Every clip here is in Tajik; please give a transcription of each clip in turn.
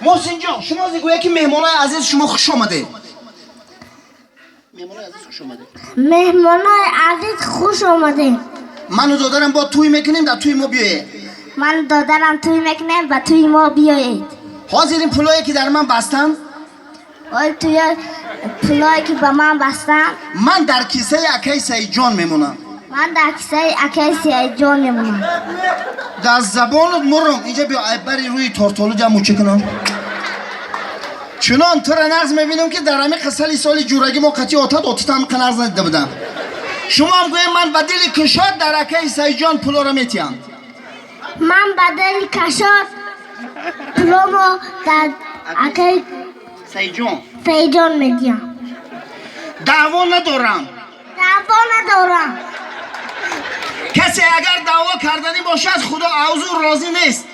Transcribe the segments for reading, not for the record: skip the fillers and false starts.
Муҳсинҷон, шумо гӯя ки меҳмонои азиз, шумо хуш омадед. Меҳмонои азиз, хуш омадед. Меҳмонои азиз, хуш омадед. Ману додарам бо тӯй мекунем, дар тӯи мо биёед. Ман додарам тӯй мекунем, ба тӯи мо биёед. Ҳозир ин пулое ки дар ман бастанд, Ой, тӯи пулое ки ба ман бастанд, ман дар кисаи акаи Саидҷон мемонам. Ман дар кисаи акаи Саидҷон мемонам. Дар забонат мурум. Инҷа биё, ай бари рӯи тортолу ҷам муча кунам. Чунон тура нағз мебинам, ки дар ҳамин қисали соли ҷурагӣ мо қатъи отат отатам қа нағз надида будам. Шумоам гӯем: ман ба дили кушод дар акаи Саидҷон пулоро метиҳам. Ман ба дили кашод пуломо дар акаи Саидҷон Саидҷон медиҳам. Даъво надорам. Даъво надорам. Касе агар даъво карданӣ бошад, Худо аз ӯ розӣ нест.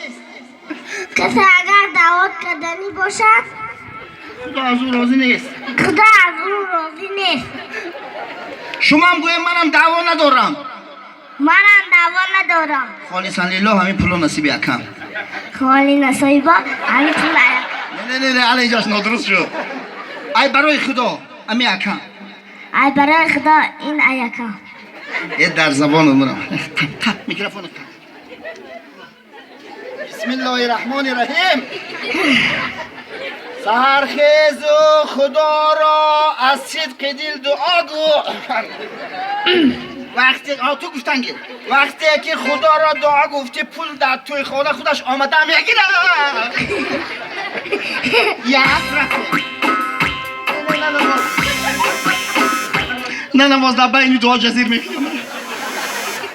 Касе агар даъво карданӣ бошад, Худо аз ӯ розӣ нест. Худо аз ӯ розӣ нест. Шумоам гӯем: манам даъво надорам. Манам даъво надорам. Холисан лиллоҳ, ҳамин пуло насиби акам. Холи насоиба ҳамин пул. Не, не, не, ала иҷош нодуруст шуд. Ай барои Худо ами акам. Ай барои Худо ин аякам. Э, дар забонат мурам. Микрофон. Бисмиллоҳи раҳмони раҳим. Саҳархезу Худоро аз сидқи дил дуо гӯ. Вақте ту гуфтангир, вақте ки Худоро дуо гуфтӣ, пул дар тӯйхона худаш омада мегирад. Як, рафтем. На намоз дар байни дуо ҷазир мекунам.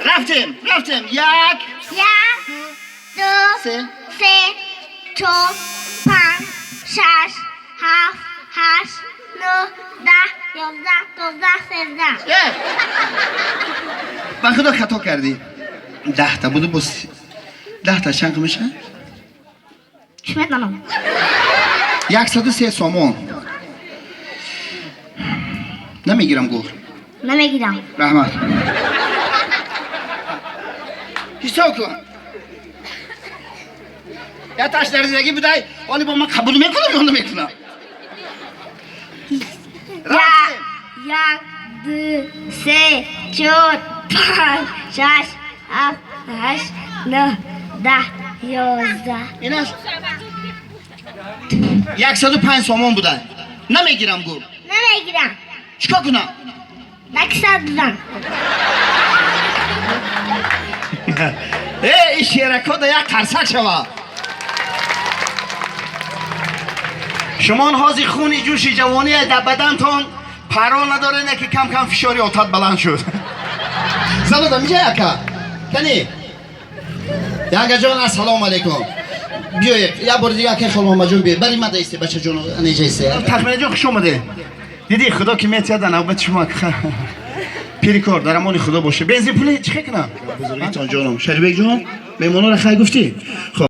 Рафтем, рафтем. Як, Як, ду, се, се, чор, панҷ, шаш, ҳафт, ҳашт, нӯҳ, 10, 11, 12, 13. Э! Ба Худо, хато кардӣ. 10-та буду, боз 10-та чанд мешавад? Чӣ медонам? 103 сомон. Намегирам, гур. Намегирам. Раҳмат. Ҳисоб кун. Я таш дар зиндагӣ будай, оли бо ман қабул мекунам ё намекунам? Як, як, ду, се, чор, панҷ, шаш, ҳафт, ҳашт, нӯҳ, 10, 11. Инаш 105 сомон будай. Намегирам, гур. Намегирам. Чикор кунам? Яксад бизан. Э, ин шерако да як қарсак шава. Шумон ҳозир хуни ҷӯши ҷавонӣ дар бадантон паро надоре, не ки кам кам фишори отат баланд шуд. Занодам иҷа яка. Кани? Янгаҷон, ассалому алайкум. Биёед, як бори дига, акай Холмуҳаммадҷон, биёед. Бари ма даисте, бачаҷон, анеҷа исте. Тахминаҷон, хуш омадед. Дидӣ, Худо ки метиҳад, дар навбати шумо. Пири кор дар амони Худо боше. Бензин пули чӣ кунам? Бузургитон, ҷоном. Шарибекҷон, меҳмононро хай гуфтӣ? Хоб.